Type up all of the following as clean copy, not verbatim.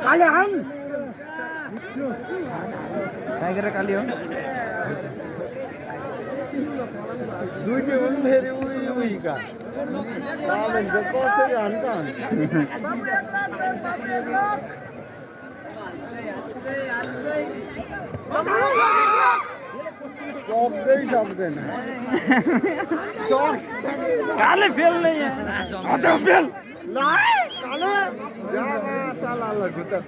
काले हम टाइगर काली हो दुईटे हुन् फेरि उही का कसरी हान्छ सक्दै सक्दैन काले फेल नहीं है अझ फेल काले साला घुचक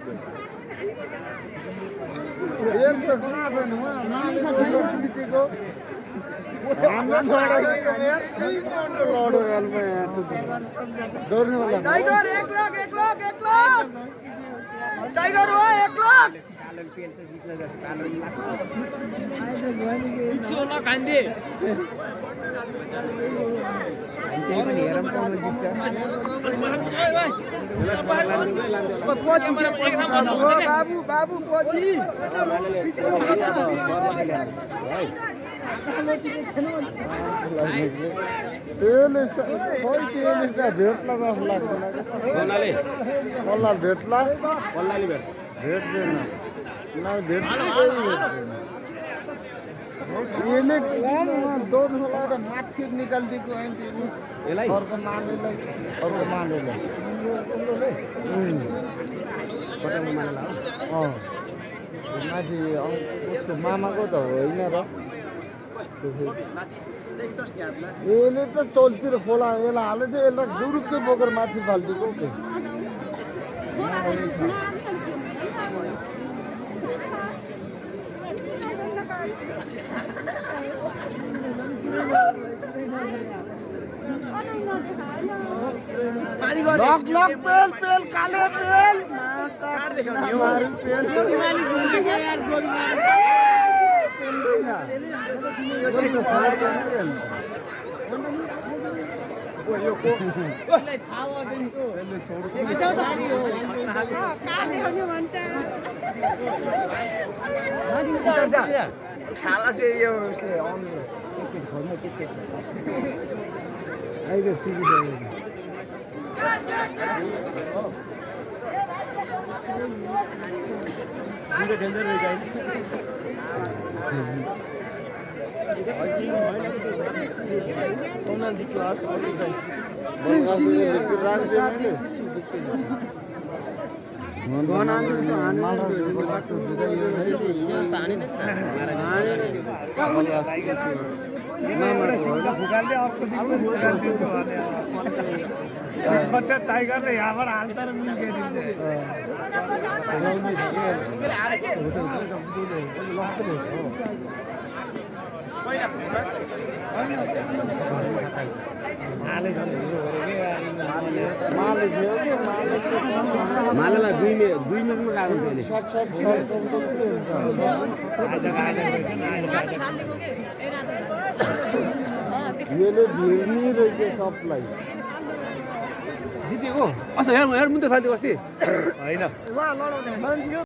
एक त कहाँ छैन नानीको हाम्रो लडाइँको एकै लडो गालमा दौड्ने वाला टाइगर एक लाख टाइगर हो 1 लाख कांदे बाबू बाबू पछि भेट्ला जस्तो लाग्दैन कसलाई भेट्ला भेट्दैन यसले कम दौड्नु लगाएर माथि निकालिदिएको होइन अर्को मानेलाई माथि उसको मामाको त होइन र यसले त टोलतिर खोला यसलाई हाले चाहिँ यसलाई जुरुक्कै बोकेर माथि फालिदिएको के लक पेल काले पेल खालास यो अहिले सिकिसक्यो क्लास टाइगरले यहाँबाट हाल्छ र मालालाई 2 मिनेटमा लाग्छ यसले भिड्नी रहेछ सबलाई दिदी हो असो हेर मुन्टे फाल्दिएको अस्ति होइन